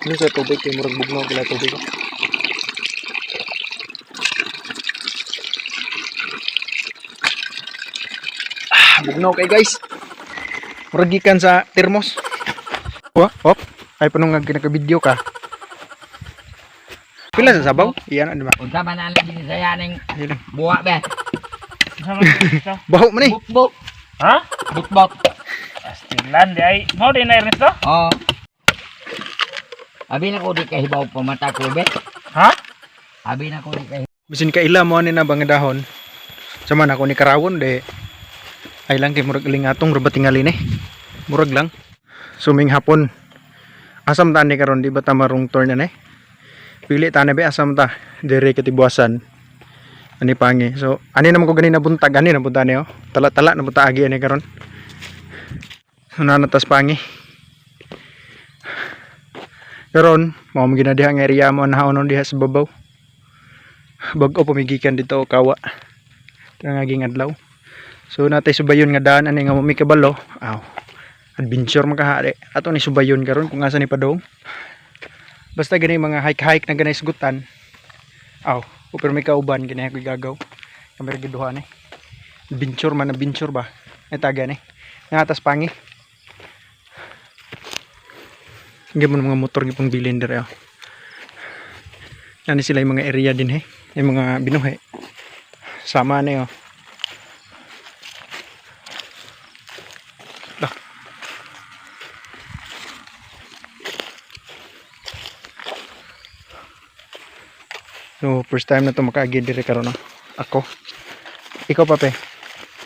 Ano sa tubig kay murag bugnaw kila tubig. Ah, bugnaw kay guys. Murag gikan sa termos. Oh, op. Ay panong nga ginaka-video ka. Pila sa sabaw? Iyan ano ba? Unsa man ang binisaya ning Ayun lang. buwa be? Baho man eh. Bukbok. Ha? Bukbok. Pastilan di ay. Mo di na Ernesto? Oh. Abi na ko di kahibaw pamata ko be. Ha? Abi na ko di kahibaw. Bisin ka ila mo ani na bang dahon. Sama na ako ni Karawon de. Ay lang kay murag ilingatong ra tingali ni. Murag lang. Suming hapon. Asam ta ni karon di ba ta marung turn ani? Pili ta na be asam ta dire katibuasan. Ani pangi. So ani naman ko ganina buntag ani na punta ni oh. Tala-tala na punta agi ani karon. Una na tas pangi. Karon, mao man gina diha nga area mo nahaonon diha sa babaw. Bag-o pumigikan dito o kawa. Ito nga ging adlaw. So natay subayon nga daan ani nga mami kabalo. Aw. Adventure makahari. Ato ni subayon karon kung asa ni padong. Basta gani mga hike-hike na ganay sugutan. Aw, o pero may kauban gani ako gagaw. Kamera giduha ni. Adventure man adventure ba. Ay taga ni. Nga atas pangi. Hindi mo mga motor gipang bilin dire oh. Yan sila yung mga area din he. Yung mga binuhe. Sama na yun. Lah. So, first time na to makaagi dire karon no? Ako. Ikaw pape.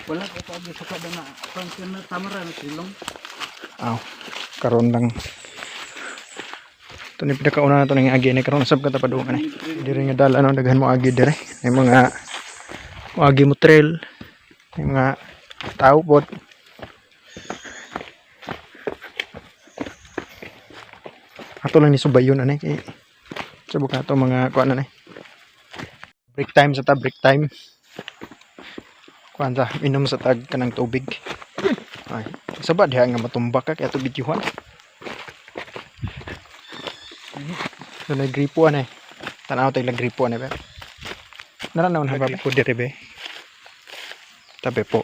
Wala ko pa sa kada na function na tamara na silong. Aw. Karon lang. Ito ni pinakauna na to ng agi ni karon sab ka tapadungan eh. Dire nga dala no daghan mo agi dire. May mga agi mo trail. May mga tao pod. Ato lang ni subayon ani kay sabok na to mga kuan ani. Break time sa ta break time. Kuan sa inom sa tag kanang tubig. Ay, sa ba diha nga matumbak ka kaya to videohan. So nagripo ani. Tanaw tay nagripo ani ba. Nara naon ha ba po dire be. Tabi po.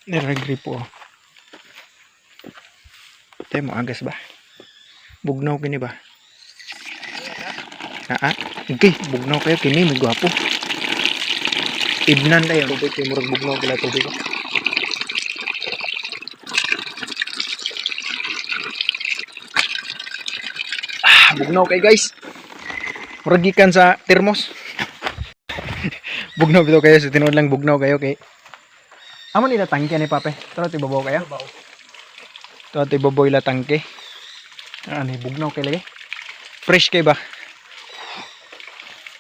Nira nagripo. Oh. Tay mo agas ba? Bugnaw kini ba? Naa. Okay, bugnaw kayo kini may gwapo. Ibnan tayo. Tubig kay murag bugnaw kila tubig. Ah, bugnaw kay guys. Murag gikan sa termos. Bugnaw bitaw kayo sa tinuod lang bugnaw kayo kay. Amo nila tangke ni pape. Tara ti babaw kayo. Tara ti babaw ila tangke. Ani bugnaw kay lagi. Fresh kay ba?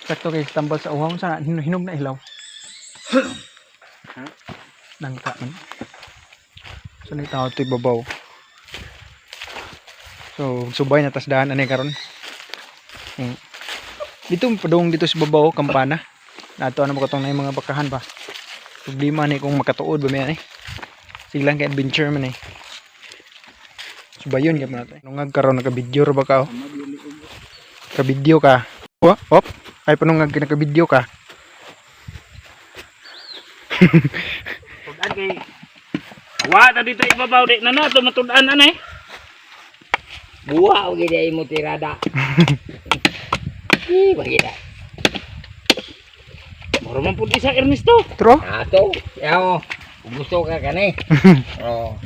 Sakto kay tambal sa uhaw sana hinog na hilaw. Nangka man. So ni tao ti babaw. So subay na tas daan ani karon. Hmm. Dito padung dito sa babaw kampana. Nato ano mo katong na yung mga bakahan ba. Problema ni kung makatuod ba may ani. Sige lang kay adventure man eh. Subayon gyud man nato. Nungag karon naka-video ra ba ka? Oh? Ka-video ka. Oh, op. Ay panungag naka-video ka. Tudan kay Wa ta dito ibabaw di na nato matudan anay. Buwa og gid mo tirada. Ih, bagi na. Moro man pud isa Ernesto. Tro? Ato, yaw. Kung gusto ka kani. Oh.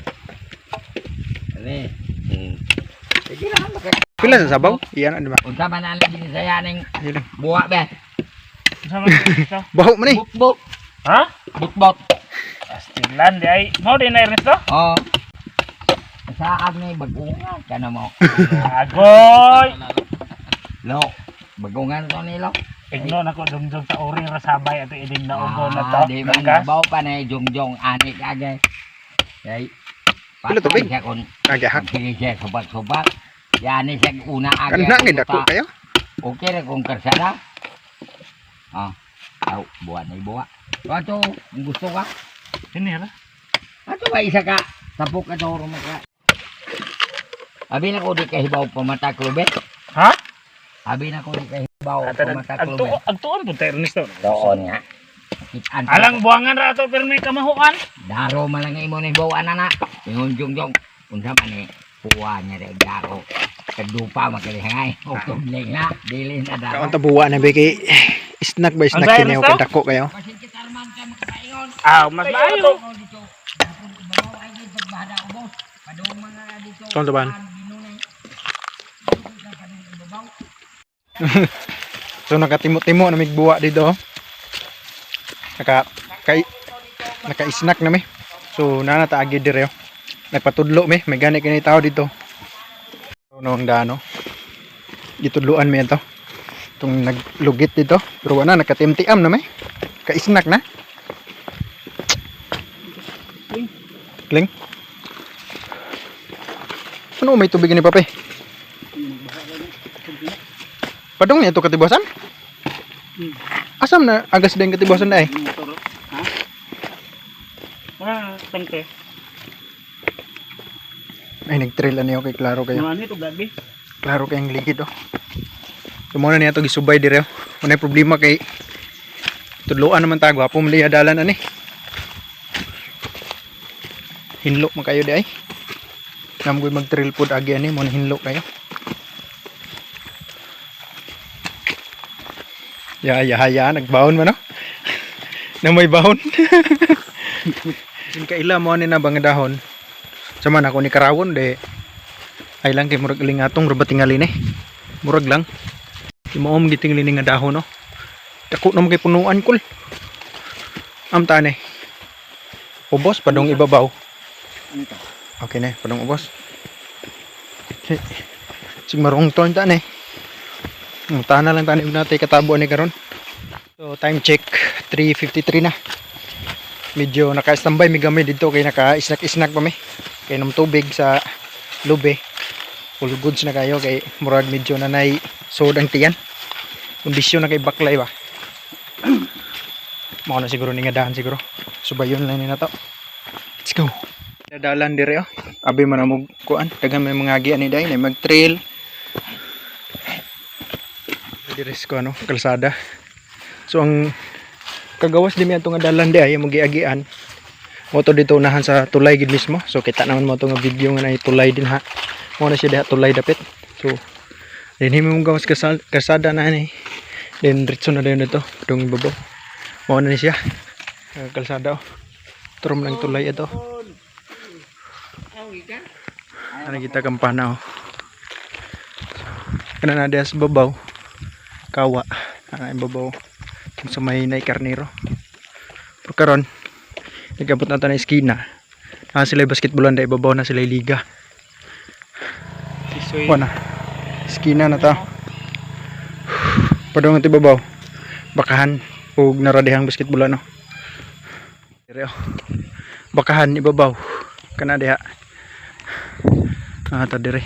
Kani. Sige na maka. Pila sa sabaw? Iyan ano ba? Unsa man ang binisaya ning Ayun lang. buwa be? Unsa man Ernesto? Baho man eh. Bukbok. Ha? Bukbok. Pastilan di ay. Mo di na Ernesto? Oh. Saan ni bagungan ka na mo? Agoy. Lo, bagungan to ni lo. Igno na ko dumdum sa uri ra sabay ato ining naugo na to. Ah, di man Langgas. nabaw pa na jongjong ani kagay. Kay Pila tubig? Siya kon Agahak. sige siya subak-subak. Yani siya una agay. Kana nga dako kayo. Okay ra kung karsada. Ah. Aw, buwa na buwa. Ato, kung gusto ka. Ini ra. Ato ba isa ka? Tapok ka to maka. Abi na ko di kahibaw pamata klube. Ha? Abi na ko di kahibaw pamata klube. Agtuon po tayo, Ernesto. Doon nga. Kitaan ko. Alang buwangan ra ato pero may kamahuan. Daro man lang imo ni bawaan na. Ingon jong jong. Unsa man ni puwa niya re daro. Kadupa makalihangay. O tubling na dili na daro. Kaon ta buwa na ba kay snack ba snack Ang kini Ernesto? kay dako kayo. Basin kita man kay makaingon. Ah, mas maayo. Dito. Hapon ibabaw ay gid pagbahada ubos. Padung mga dito. Kaon ta ba? Binunay. So nakatimo-timo na migbuwa dito. Oh. Naka kay naka-snack na mi. So nana ta agi dire. Oh. Nagpatudlo mi, may gani kini tao dito. So no ang dano. Gitudloan mi ito. Itong naglugit dito. Pero wala nakatimtiam na mi. Ka-snack na. Kling. Ano may tubig ni pape? Padong niya ito katibuasan? Asam na agas din katibuasan na eh. Motor. Ha? Ah, tangke. Ay nag-trail ano kay klaro kayo. Mga ano ito gabi. Klaro kayong ligid oh. So muna niya ito gisubay dire oh. Wala problema kay tudloan naman ta gwapo man liya dalan ani. Hinlo man kayo di ay. Namgoy mag-trail pod agi ani mo na hinlo kayo. Ya ya ya nagbaon man oh. Na may baon. Sin kaila mo ani na bang dahon. Sama na ako ni karawon de ay lang kay murag ilingatong ra ba tingali ni. Murag lang. Imaom gitingali ni nga dahon no. Dako na kay punuan kul. Amta ni. Ubos padong ibabaw. Ano ito? Okay na, padong ubos. Okay. Sig marong ton ta ni. Tana lang tani og natay katabo ni karon. So time check 3:53 na. Medyo naka-standby mi gamay dito kay naka-snack-snack pa mi. Kay inom tubig sa lube. Full goods na kayo kay murag medyo nanay sod ang tiyan. Kondisyon na kay baklay ba. Mao na siguro ni nga dahan siguro. Subayon lang ni nato. Let's go. Dadalan dire oh. Abi man mo kuan, daghan may mga agian ni dai na mag-trail. Dire sa ano, kalsada. So ang kagawas di mi atong nga dalan di ay mo giagian. Mo to dito unahan sa tulay gid mismo. So kita naman mo to nga video nga nay tulay din ha. Mo na siya diha tulay dapit. So dinhi mo gawas kalsada na ni. Then diretso na dayon dito, dong ibabaw. Mo na ni siya. Ang kalsada oh. Turom lang tulay ito. Ano kita kampana oh. Kana na diha sa babaw. Kawa. Ana ibabaw. Kung sa may nay karnero. Pero karon nagabot na ta na eskina. Na sila basketballan da ibabaw na sila liga. Sisoy. Wala. Eskina na ta. Padung iti babaw. Bakahan ug naradihang basketballan no. Dire oh. Bakahan ibabaw. Kana diha. Ah, ta dire.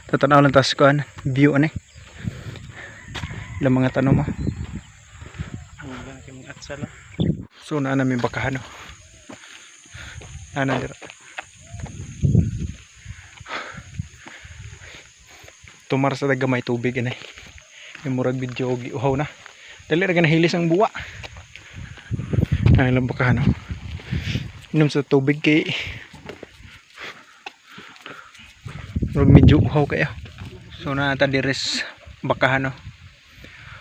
Tatanaw lang tas kuan view ani. Ilang mga tanom oh. Wala kay mga atsala. So naa na may bakahan oh. Ana dira. Tumar sa daga may tubig ini. Yung murag video og uhaw na. Dali ra ganahilis ang buwa. Ay lang bakahan oh. Inom sa tubig kay murag medyo uhaw kayo. So naa ta dires bakahan oh.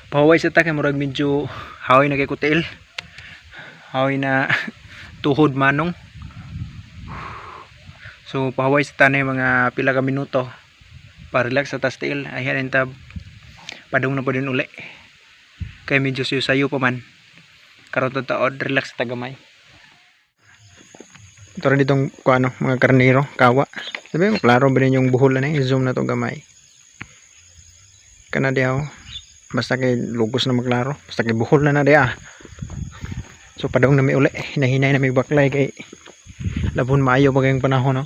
Pahaway sa ta kay murag medyo haway na kay kutil. Haway na tuhod manong. So pahaway sa tanay mga pila ka minuto para relax sa tas tiil. Ayan tab padung na pa din uli. Kay medyo sayo pa man. Karon to taod relax sa tagamay. Ito rin ditong kung ano, mga karnero, kawa. Sabi mo, klaro ba rin yung buhol na eh. Zoom na to gamay. Kana dihaw. Basta kay lugos na maglaro. Basta kay buhol na na diha. So padung na mi uli, hinahinay na mi baklay kay labon maayo pa kayong panahon no.